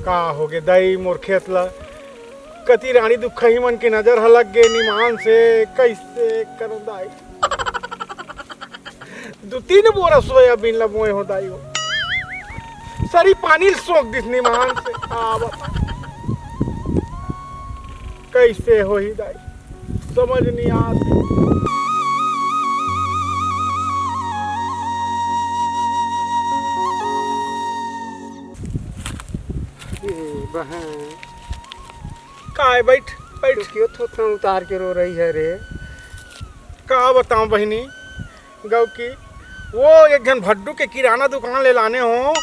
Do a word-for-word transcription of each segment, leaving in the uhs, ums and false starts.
का होगे दाई, मोर खेत ला कति रानी दुखही मन के नजर ह लग गे निमान से, कइसे करो दाई? दू तीन बोरा सोयाबीन ला बोए हो दाई हो, सरी पानी ल सोख दिस निमान से। आ बता, कइसे होही दाई, समझ नहीं आत। ए बहन, काय, बैठ, बैठ। क्यों थोथना उतार के रो रही है रे? का बताऊं बहिनी, गौ की वो एक झन भड्डू के किराना दुकान ले लाने हो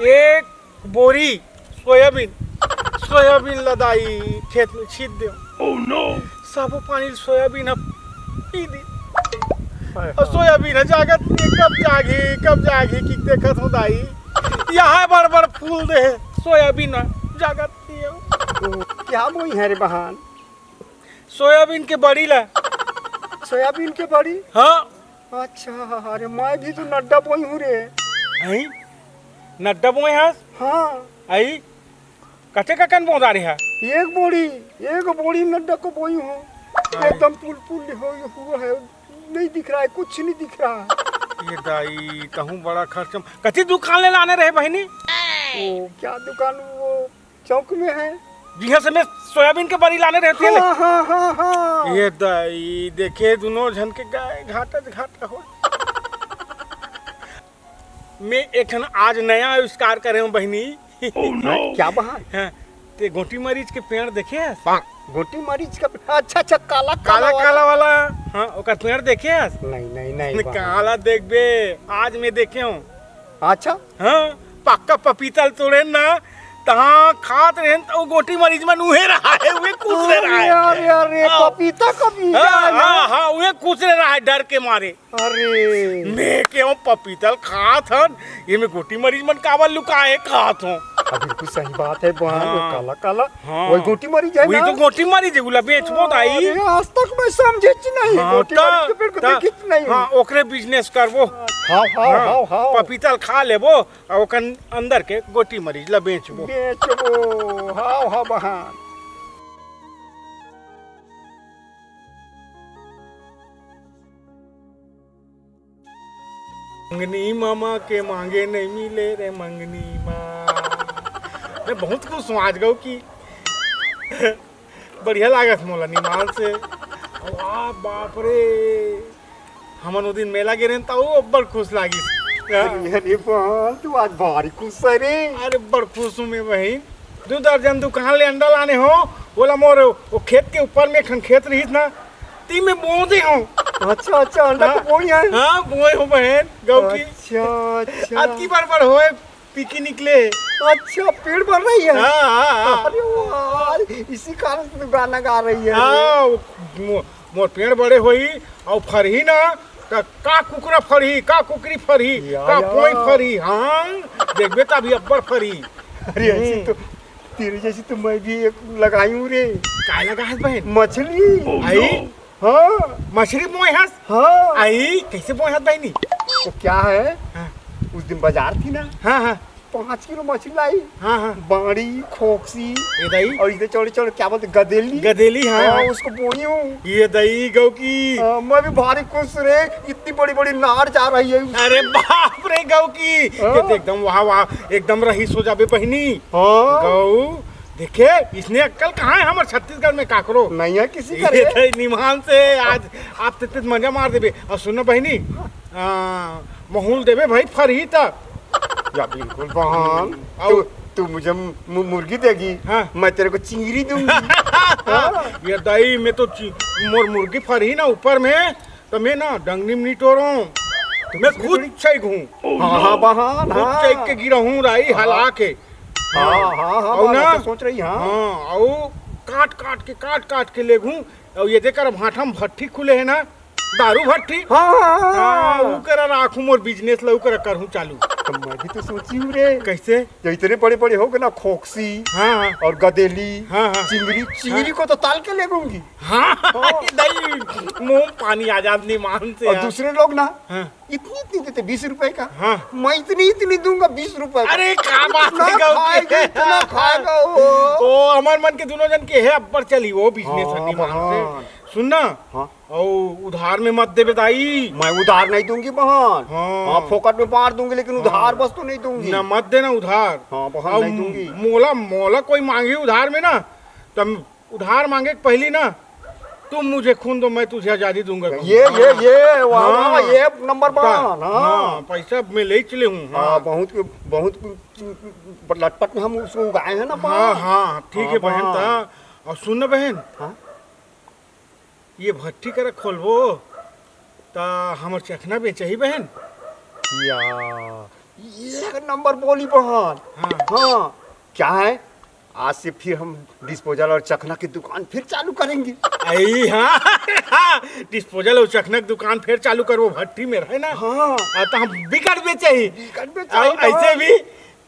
एक बोरी सोयाबीन, सोयाबीन ला दाई खेत में छीत देव। Oh no! सबो पानी ल सोयाबीन ह पी दी। हाय और हाय। सोयाबीन ह जागत नहीं, कब जागी, कब जागी कि देखत हो दाई, यहाँ बड़ बड़ फूल दे हे, सोयाबीन ह जागत नहीं है। ओ, क्या बोई है रे बहन? सोयाबीन के बड़ी ला। सोयाबीन के बड़ी? हाँ। अच्छा, अरे मैं भी तो नड्डा बोई हूँ रे। हैं? नड्डा बोए हस? हाँ। आई? कते ककन बोदा रहा? एक बोरी, एक बोरी नड्डा को बोई हूँ। अरे। एकदम पुल पुल हो हुआ है, नहीं दिख रहा है, कुछ नहीं दिख रहा है। ये दाई, तहूँ बड़ा खर्च। कति दुकान ले लाने रहे बहिनी? ओ, क्या दुकान, वो चौक में है। जिहाँ से मैं सोयाबीन के बरी लाने रहती है ना? हाँ, हाँ, हाँ, हाँ। ये दाई, देखे दोनों झन के गाय घाटा घाटा हो। मैं एक ठन आज नया आविष्कार करे हूँ बहिनी। Oh no! क्या बहान? हाँ, ते गोटी मरीच के पेड़ देखे हस? गोटी मरीच का? अच्छा, अच्छा, काला, काला काला वाला। काला वाला। हाँ, ओकर पेड़ देखे हस? नहीं, नहीं, नहीं बहान। काला देखबे, आज मैं देखे हूँ। अच्छा? हाँ, पक्का पपीता ल तोड़े ना, तहाँ खात रहेन, त वो गोटी मरीच मन उहे रहा है, उहे खुसरे रहा है। अरे, अरे, हाँ। पपीता का बीजा हाँ, है ना? हाँ, हाँ, उहे खुसरे रहा है डर के मारे। अरे। मैं केहेंव पपीता ल खात हन, ये में गोटी मरीच मन काबर लुकाए खात हो। हाँ, बिल्कुल सही बात है, बहन, वो हाँ। काला, काला, हाँ। वही गोटी मरीच है वही ना? तो गोटी मरीच है, उला बेचबो दाई। अरे, आज तक मैं समझेच नहीं, हाँ, गोटी त, मरीच के पेड़ को त, देखेच नहीं। हाँ, ओकरे business करबो। हाँ, हाँ, हाँ, हाँ, हाँ। पपीता ल खा लेबो, अउ ओकर अंदर के गोटी मरीच ला बेचबो। बेचबो, हाव, हाव बहन। मंगनी मामा के मांगे नहीं मिले रे मंगनी माँ। मैं बहुत खुश हूँ आज गौ की। बढ़िया लागत मोला निमान से। वाह बाप रे, हमन ओ दिन मेला गे रहेन, त ओ अब्बड़ खुश लागिस। अरे, अरे बहन, तू आज भारी खुश है रे। अरे, बड़ खुश हूँ मैं बहिन। दू दर्जन दुकान ले अंडा लाने हो, बोला मोर ओ खेत के ऊपर में एक ठन खेत रहिस ना, ती में बोंदे हो। अच्छा, अच्छा, अंडा हाँ, तो बोई है। हाँ, बोए हो बहन, गौ की। अच्छा, अच्छा। अतकी बड़ बड़ होए, पीकी निकले। अच्छा, पेड़ बढ़ रही है? हाँ, हाँ, हाँ। अरे वाह, इसी कारण से तो गाना गा रही है। हाँ, वो मो-, मोर पेड़ बड़े होई अउ फरही ना, त का कुकरा फरही, का कुकरी फरही, या, का या। कोई फरही, हाँ, देखबे त अभी अब्बड़ फरही। अरे, ऐसी हम्म। तो, तेरे जैसी तो मैं भी एक लगाई हूँ रे। का लगाहस बहन? मछली। आई? हाँ। मछली बोए हस? हाँ। आई, कैसे बोए हस बहनी? तो क्या है, हाँ। उस दिन बाजार थी ना, हाँ, हाँ। पाँच किलो मछली लाई। हाँ, हाँ। बाड़ी, खोकसी ए दाई। और इतने चौड़े चौड़े, क्या बोलते, गदेली। गदेली, हाँ, हाँ, हाँ। उसको बोई हूँ। ये दाई गौ की। हाँ, मैं भी भारी खुश रे, इतनी बड़ी बड़ी नार जा रही है। अरे बाप रे गौ की, हाँ। ये तो एकदम वाह वाह, एकदम रईस हो जाबे बहिनी। हाँ। गौ, देखे, इसने अक्कल कहाँ है हमर छत्तीसगढ़ में काकरो? नहीं है किसी का ये रे। तो निमान से आज आप ते मजा मार देबे। और सुनो बहिनी, आ, महूँ ल देबे भाई, फरही त। या बिल्कुल बहन, हम्म। तू, तू मुझे मु-, मुर्गी देगी, हाँ। मैं तेरे को चिंगरी दूंगी। हाँ। ये दाई, मैं तो चि-, मोर मुर्गी फरही ना ऊपर में, तो मैं ना डंगनी में नहीं टोरूँ, मैं खुद चैगहूँ। हाँ, हाँ, बहन, खुद हाँ। चैग के गिराहूँ राई हला के। हाँ, हाँ, हाँ, अउ बहन, ना, मैं तो सोच रही, हाँ। हाँ, अउ काट काट के, काट काट के लेगहूँ, अउ ये देख कर भाठा में भट्ठी खुले है ना, दारू भट्ठी। हाँ, हाँ, हाँ, हाँ, हाँ। ऊ करा राखूं मोर business ला, ऊ करा करहूं चालू। मैं भी तो सोची हूँ रे। कैसे? जो इतने बड़े बड़े हो गए ना, खोकसी हाँ, हाँ। और गदेली, हाँ, हाँ। चिंगरी, चिंगरी हाँ। को तो ताल के ले गूंगी। हाँ, हाँ। दाई, मुंह पानी आ जात निमान से और यार। दूसरे लोग ना हाँ। इतनी इतनी देते, बीस रुपए का। हाँ। मैं इतनी इतनी दूंगा, बीस रुपए का। अरे, क्या बात इतना है, गौकी? खाएगा, इतना खाएगा वो। ओ, हमार मन के दोनों जन के है, अब्बर चली वो बिजनेस हाँ, निमान से। भगवान। सुन ना, हाँ। और उधार में मत देबे दाई। मैं उधार नहीं दूंगी बहन। हाँ। हाँ, फोकट में मार दूंगी, लेकिन उधार हाँ। बस तो नहीं दूंगी। ना, मत देना उधार। हाँ, बहन, और नहीं दूंगी। मोला, मोला कोई मांगी उधार में ना, तब उधार मांगे के पहली ना, तुम मुझे खून दो, मैं तुझे आजादी दूंगा। ये, ये, ये, वाह, हाँ। वाह, ये नंबर वन, हाँ। हाँ, पैसा मैं ले चले हूँ, हाँ। हाँ, बहुत, बहुत लटपट में हम उसको उगाए हैं ना, हाँ, बहन। हाँ, ठीक हाँ, है बहन, बहन। ता, और सुन ना बहन, हाँ? ये भट्टी करा खोलबो, ता हमर चखना बेचही बहन। या, ये एक नंबर बोली बहन। हाँ। हाँ, क्या है, आज से फिर हम डिस्पोजल और चखना की दुकान फिर चालू करेंगे। आई, हाँ, हाँ, डिस्पोजल और चखना की दुकान फिर चालू करबो, भट्टी में रहे ना। हाँ। आ, तो हम बिकट बेचही। बिकट बेचही, और हाँ। ऐसे भी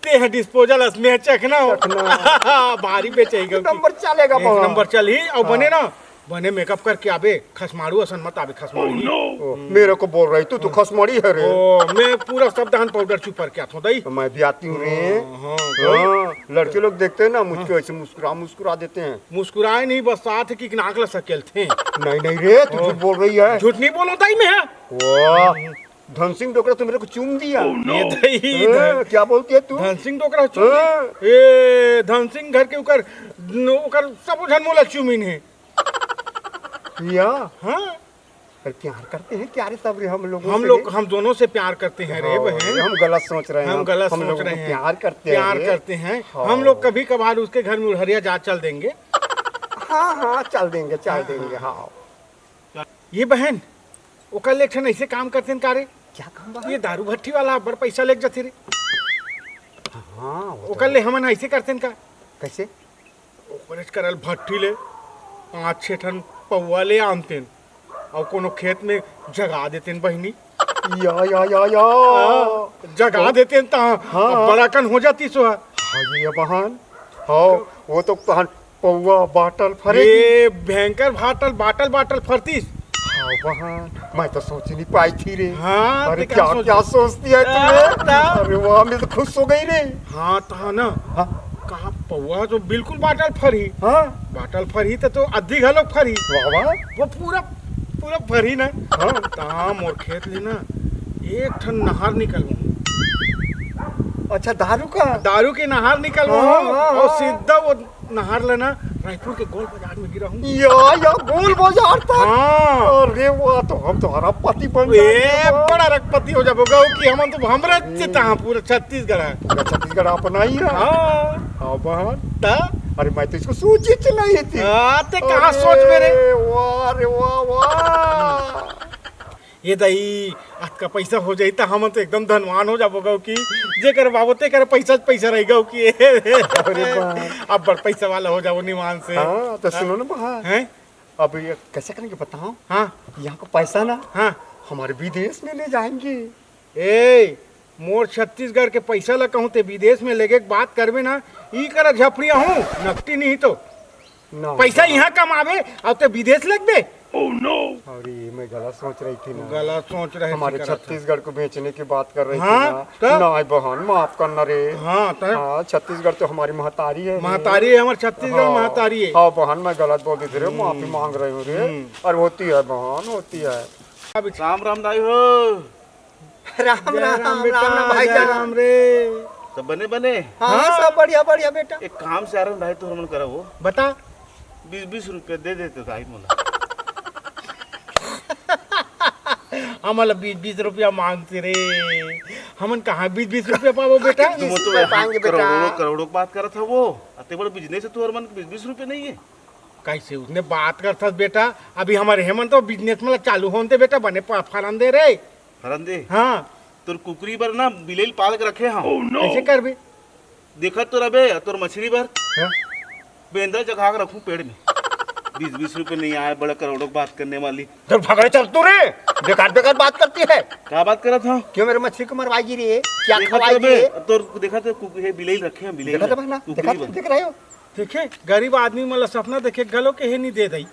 ते ह डिस्पोजल असने चखना हो। चखना। भारी बेचही एक गौकी। नंबर चलेगा एक बहन। नंबर चलही, और हाँ। बने ना, बने मेकअप करके आबे, खसमाड़ू असन मत आबे, खसमाड़ू। ओ, मेरे को बोल रही तू, तू खसमाड़ी है रे। ओ, मैं पूरा सब दहन पाउडर चुपर के आथो दई। तो मैं भी आती हूँ रे। हाँ, हाँ, हाँ, लड़के लोग देखते हैं ना, मुझको हाँ। ऐसे मुस्कुरा, मुस्कुरा देते हैं। मुस्कुराए नहीं, बस साथ की नाक ला सकेलते हैं। नहीं, नहीं रे, तू ओ। झूठ बोल रही है। झूठ नहीं बोलो दाई मैं। वाह, धन सिंह डोकरा तो मेरे को चूम दिया। ये दई, ए, धन-, क्या बोलती है तू? धन सिंह डोकरा चूम हाँ। दिया? ए, धन सिंह घर के उकर, न-, उकर सब झन मोला चूमिन है। या? हाँ। अरे प्यार करते हैं क्या रे सब रे हम लोगों हम से लोग, रे? हम दोनों से प्यार करते हैं रे हाँ, बहन। हम गलत सोच रहे हैं। हम गलत हम सोच लोगों रहे को हैं। प्यार करते हैं प्यार रे। करते हैं। हाँ। हम लोग कभी कभार उसके घर में उड़हरिया जा चल देंगे। हाँ, हाँ, चल देंगे, चल हाँ, देंगे, हाँ। हाँ। ये बहन, ओकर ले एक ठन ऐसे काम करतेन का रे? क्या काम बा? ये दारू भट्टी वाला बड़ पैसा लेके जाथे रे। हाँ, वो तो ओकर है। ले हमन ऐसे करतेन का? कैसे? ओकरेच करल भट्टी ले पाँच छह ठन पौवा ले आनतेन और कोनो खेत में जगा देतेन बहिनी। या, या, या, या। हाँ, जगा तो देतेन त हाँ। अब बड़ा कन हो जाती सो है। हाँ, ये बहन। हाँ, वो तो तहन पौवा बाटल फरे। ये भयंकर बाटल, बाटल, बाटल फरतीस। हाँ बहन, मैं तो सोच नहीं पाई थी रे। हाँ, अरे ते क्या क्या सोच क्या सोचती है तू रे? हाँ, ता। अरे वाह, मैं तो खुश हो गई रे। हाँ, ता ना। हाँ। कहा पौवा तो बिल्कुल बाटल फरही। हाँ। बाटल फरही तो, तो अद्धी घलो फरही। वाह, वाह। वो पूरा, पूरा फरही ना। हाँ। ता मोर खेत ले ना एक ठन नहर निकलवा। अच्छा, दारू का? दारू के नहर निकलवा हाँ, हूँ हाँ, और हाँ। सीधा वो नहर लेना रायपुर के गोल बाजार में गिरा हूँ। या, या, गोल बाजार तक? हाँ। अरे वाह, तो हम तो अरबपति बन ए, जाएंगे। बड़ा अरबपति हो जाबो गौ कि हमन तो हमरे ए। चिता हाँ पूरा छत्तीसगढ़ है। पूरा छत्तीसगढ़ अपना ही है। हाँ। हाँ, बहन। ता? अरे, मैं तो इसको सोची च नहीं थी। हाँ, ते कहाँ अरे, सोच में रे? वाह रे वाह, वाह। ये दाई, अतका पैसा हो जाई त हमन तो एकदम धनवान हो जाबो गौ कि जेकर बाबो तेकर पैसा च पैसा रह गौ कि अरे वाह। अब बड़ पैसा वाला हो जाबो निमान से। हाँ, तो सुनो ना बहन। हैं? अब ये कैसे करेंगे बताओ? हाँ। यहाँ का पैसा ना हाँ। हमारे विदेश में ले जाएंगे। ए, मोर छत्तीसगढ़ के पैसा ला कहूँ ते विदेश में लेगे के बात करबे ना, ई करा झपड़िया हूँ, नकटी नहीं तो। ना, पैसा ना। यहाँ कमाबे, अब ते विदेश लगबे। Oh no! अरे, मैं गलत सोच रही थी ना। गलत सोच रहे हमारे थी, गलत। छत्तीसगढ़ को बेचने की बात कर रही हाँ, थी ना। तो? ना बहन, माफ करना रे। हाँ, तो? हाँ, छत्तीसगढ़ तो हमारी महतारी है रे। महतारी है, हमारे छत्तीसगढ़ हाँ, महतारी है। हाँ बहन, मैं गलत बोल दी थी रे, माफी हम्म। मांग रही हूँ रे। हम्म। अरे होती है बहन, होती है। राम राम दाई हो। राम जय राम, राम बेटा, राम राम भाई जय जान। राम रे। सब बने बने? हाँ, हाँ। सब बढ़िया, बढ़िया बेटा। एक काम से आ रहा हूँ भाई, तोर मन करा वो। बता। बीस बीस रुपया दे देते भाई मोला। हमन ला बीस बीस रुपया मांगते रे। हमन कहाँ बीस बीस रुपया पाबो बेटा? बीस तुम तो रुपया यहाँ पाएंगे बेटा। करोड़ों, करोड़ों की बात करा था वो। अते बड़ा बिजनेस है तोर मन, बीस बीस रुपया नहीं है। कैसे उसने बात करथस बेटा? अभी हमारे हेमंत तो बिजनेस में ला चालू होन दे बेटा, बने प-, फरन दे रे। फरन दे? हाँ। तोर कुकरी बर ना बिलेल पाल के रखे हूँ। Oh no! कैसे करबे? देखत तो रबे, तोर मछली बर। हाँ? बेंदरा जगा के रखूं पेड़ में। बीस बीस रुपए नहीं आए, बड़ा करोड़ों की बात करने वाली। चल भगड़े चल तू रे, बेकार बेकार बात करती है। का बात करत हव? क्यों मेरे मछली को मरवाएगी रे? क्या देखा तो खवाएगी बे, रे? तोर देखा तो कुक-, हे बिलई रखे हैं, बिलई देखा रखे। तो बहना, कुकरी देखा बा। देख रहे हो? देखे, गरीब आदमी मन ला सपना देखे गलो के हे नहीं दे दई।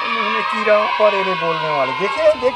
मुंह में कीड़ा पड़े रे बोलने वाले। देखे, देख।